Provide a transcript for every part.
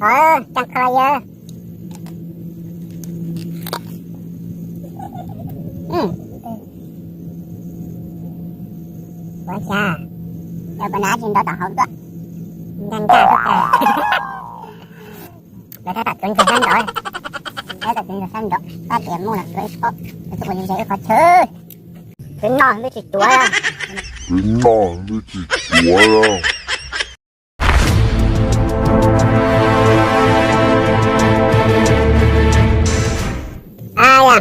Qhov cov kho yawg. Ua cas yog pas nav tsis nrov tom hauv tuaj, ncaj ncaj xwb tas. Lawv tab tom tuav ntsuag sab nraud, tab tom tuav ntsuag sab nraud, tab tias muaj los tuav ib pob, lawv tuaj ua ze ib qhov chaw. Twb noj twb tsis tuav, twb noj twb tsis tuav. Aya,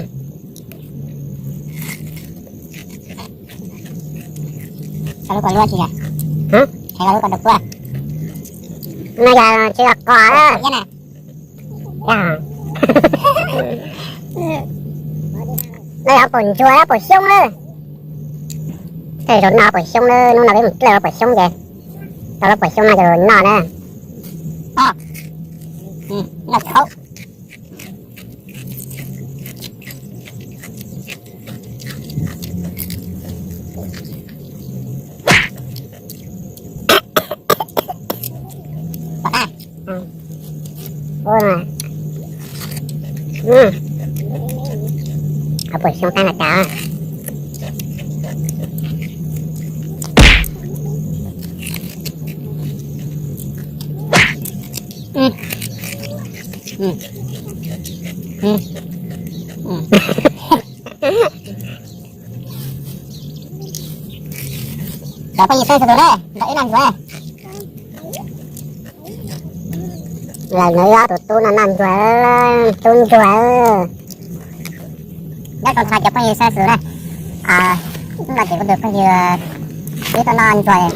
sau lub koj luab tsis yom? Hais lub koj dau puab. No yog tsis yog qos na. No yog pom ntsuag pom xyoob na. Tej zaum no pom xyoob na, hnub no peb mus dlawb pom xyoob ces tau lub pom xyoob no ces noj na. Noj khaub. Ua, qhov pom xyoob qab no cas. Cov phooj ywg sawv daws na, nrog wb noj ntsuag. Lawm no yog tus tub no noj ntsuag, tub ntsuag. Nyob zoo tag cov phooj ywg sawv daws na, hnub no ces kuv tus phooj ywg twb tuaj noj ntsuag,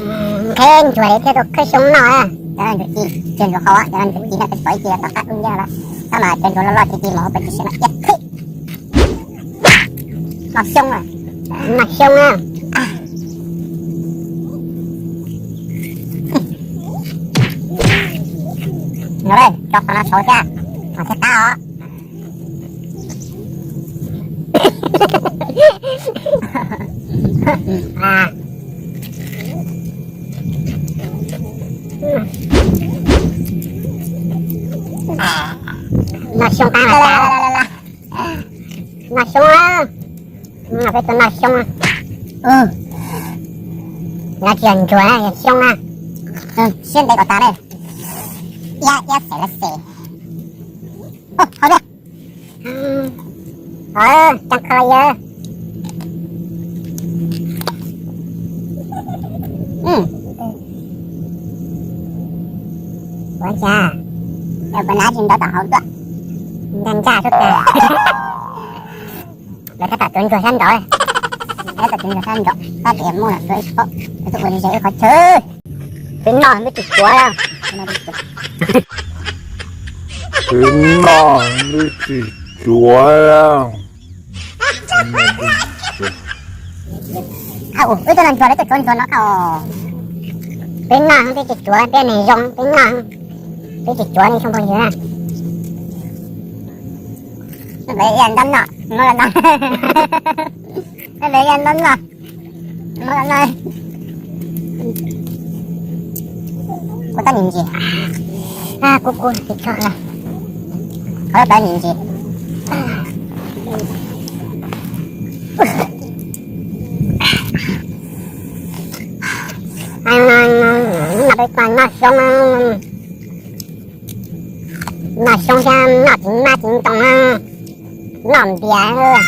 qheb ntsuag thiab tuaj khawb xyoob noj. Cov no ntsuag ci, tsis ntsuag hau, cov no ntsuag ci no peb pom ib ce tom qab dub ncaj lawm, tab mas cov ntsuag loj loj ci ci mas ua peb tsis siav no iab thib. Noj xyoob, noj xyoob na. Tso qhov no saud thiab, thiaj qab os. Noj xyoob qab no tas. Noj xyoob, peb tuaj noj xyoob. No tsis yog ntsuag na, yog xyoob na. Siab ntev kom tas ne. Iab iab xes lab xes. Hauv tiag. Cov kho yawg. Ua cas yog pas nav tsis nrov tom hauv tuaj, ncaj ncaj xwb tas. Lawv tab tom tuav ntsuag sab nraud, lawv tab tom tuav ntsuag sab nraud, tab tias muaj los tuav ib pob, lawv tuaj ua ze ib qhov chaw. Twb noj twb tsis tuav, twb noj twb tsis tuav. Wb tuaj noj ntsuag, lawv tuaj tuav ntsuag no. Twb noj twb tsis tuav, peb neeg zoo twb noj twb tsis tuav ne tsoom phooj ywg na. Peb ntab no, peb ntab no. Kuv tab nim ntsis, kuv kuv tsis tshua na. Qhov tab nim ntsis. Hnub no peb tuaj noj xyoob, noj xyoob thiab noj txiv mab txiv ntoo, noj npias.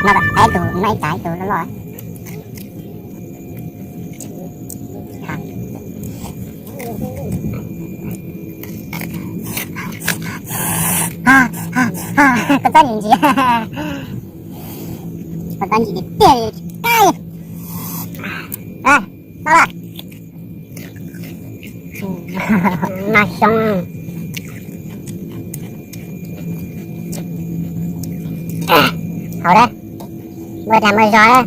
Noj ib tug, noj ib tug loj loj. Koj txob ntsis, koj txob ntsis tiag tiag li. Tau lawm. Noj xyoob. Haus dab, muaj dag muaj zog dab.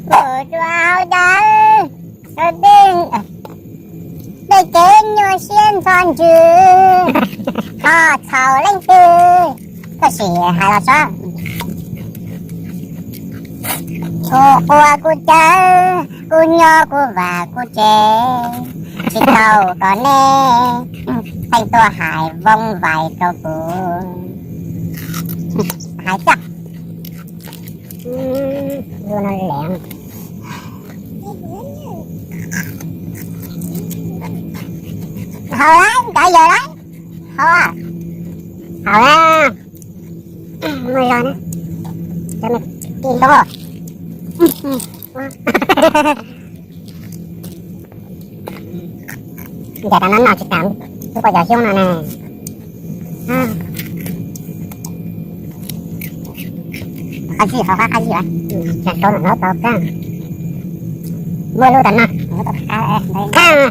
Ua rua hauv dawb, tej kev nyuaj siab ntxhov ntsws, kho txhaum leej twg, koj sim hais los saib. Txhua qhua kuv cawv, Kuv nyob kuv vaj kuv tsev, tsis tau kom neb pheej tuaj hais voo vais rau kuv. Hais txog lub no lees. Haus lawm, nrov yawg lawm. Haus, haus lawm. Muaj zog na, cov me tij ntoo. Ncaim tas no noj tsis tas, twb pom cov xyoob no ne. Qab zib, qab qab zib, cas rau ntawm no tau kab. Muaj lub tas no, qab.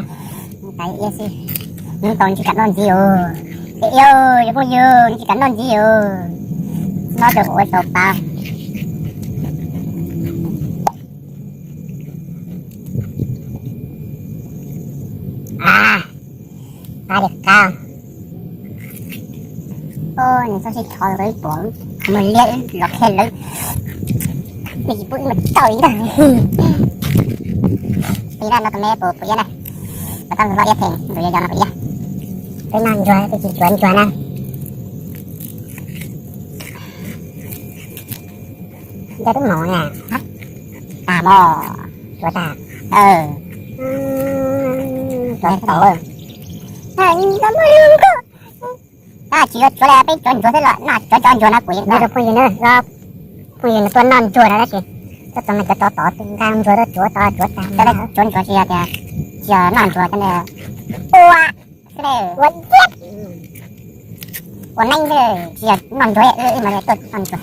Nws tau tsis kam noj ntxiv os. Ces yog phooj ywg tsis kam noj ntxiv os, noj rau ua tau pa. Qab li qab. Nws txoj sib thov lawv ib puas, mus liab los qhia lawv, nws tsis pub wb mus tau li ntag. Peb no tus me puas puas iab na, puas tab lub iab pheej tus yog yog no puas iab. Peb noj ntsuag peb tsis tsuav ntsuag na. Nco twb mus na. Tas mos. Tsuav tas. Tsuav tau. Tsis yuav tsuav li peb tsuav ntsuag xwb los noj tsuav cov ntsuag no kuv yeej noj. Phooj ywg na, phooj ywg nws tuaj noj ntsuag na tab sis txoj txoos no cov tsov tod nqa ntsuag tuaj tsuav tod tsuav tas. Cov tsuav ntsuag tsis yog tias tsis yog noj ntsuag cov ntawd ua xwb ne, ua iab, ua neeb xwb tsis yog noj ntsuag, wb mas tuaj noj ntsuag.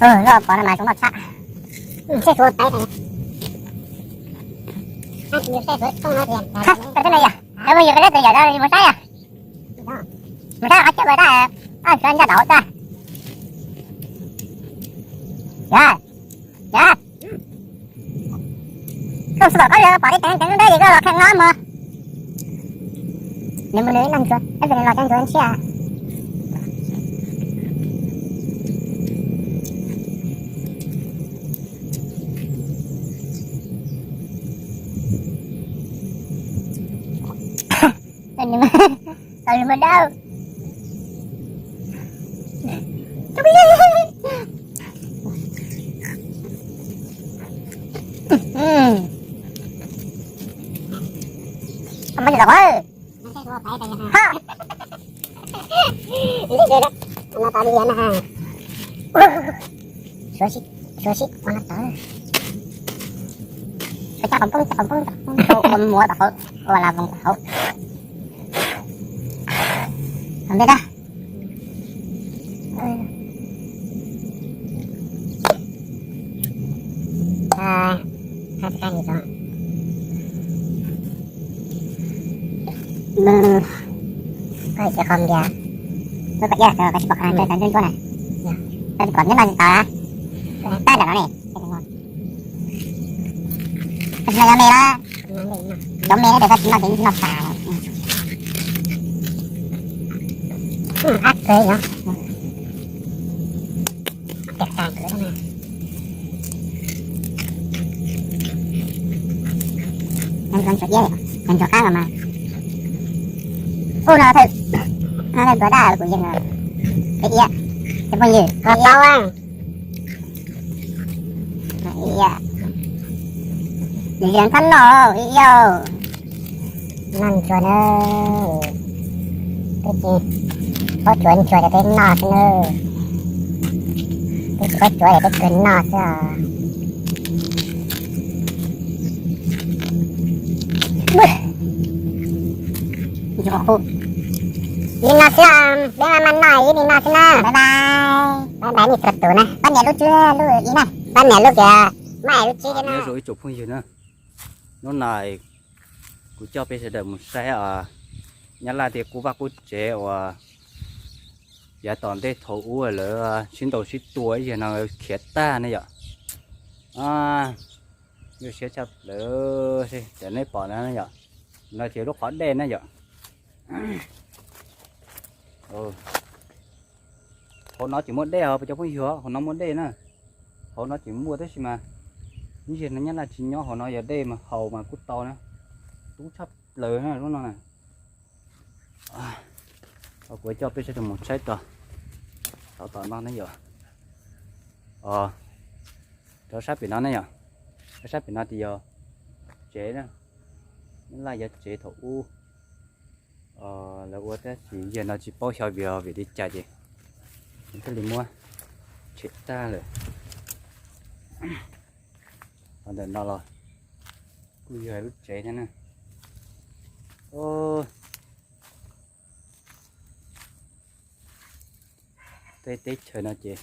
Loj pov no mas zoo noj tshaj. Saib suav pais, saib suav thooj no tias, yog, yog tus yawm mus saib yog, mus saib qhov coj mus tab, suav nco tau tab. Yog, yog. Koj xav pom koj yog pom tej teev teev dawb ces koj los kheej no mog. Nws mus nws noj ntsuag, tab sis nws los cov ntsuag ntshiab. Tau li mas dawb. Suav sib, suav sib ua no tawv. Suav cab qhov poob, cab qhov poob, cab qhov poob, ua muav tom hauv, ua la voos tom hauv. Ntej tab. Koj tsis qhov ntias, koj kom iab los koj tsis pom qhov ntsuab na, koj tsis pom nyob no tsis tau na, tab ntawm no ne. Koj tsis noj cov me na, cov me na ces koj tsis noj ces yeej tsis noj tas. Ab kawg yog. Tias tas kawg na. Nco ntsuag iab, nco ntsuag qab los mas. Ub no thawj, no thawj tuav daj kuv yeej, peb iab, cov phooj ywg, qhov tau. Zias txhob noj ib yam. Noj ntsuag na, peb tsis paub tsuav ntsuag ces peb noj xwb na. Peb tsis paub tsuav ces peb kawg noj xwb os. Li no xwb os, peb mam noj ib li no xwb na. Bye bye. Bye bye nej txhua tus na. Pab nias lub tswb lub ib na. Pab nias lub kiag, maj es lub tsib thiab na. Nyob zoo ib tsoom phooj ywg na. Hnub no kuv coj peb sawv daws mus saib os, Nyab Laj tej qub vaj qub tsev uas yav tom ntej thaum ub lawv sib ntaus sib tua ib yam no khiav tag ne yom. Zoo siab tshaj plaws, cov nej pom no yom, no ces lub qhov dej na yom. Hauv no tseem muaj dej os cov phooj ywg, hauv no muaj dej na. Hauv no tseem muaj tab sis mas ib zaug no Nyab Laj tsis nyob hauv no, yog dej mas haus mas kuj tau na. Tub tshaj plaws na lub no na. Kuv coj peb sawv daws mus saib tod, tod tom no ne yom. Rau sab pem no ne yom, rau sab pem no ces yog tsev na, Nyab Laj yog tsev thaum ub lawv ua tab sis yog no tsis paub xyov vim vim li cas ces thiaj li muab tshem tag lawm. Ho ntawm no los kuj yog lub tsev thiab na. Tej teb chaws no ces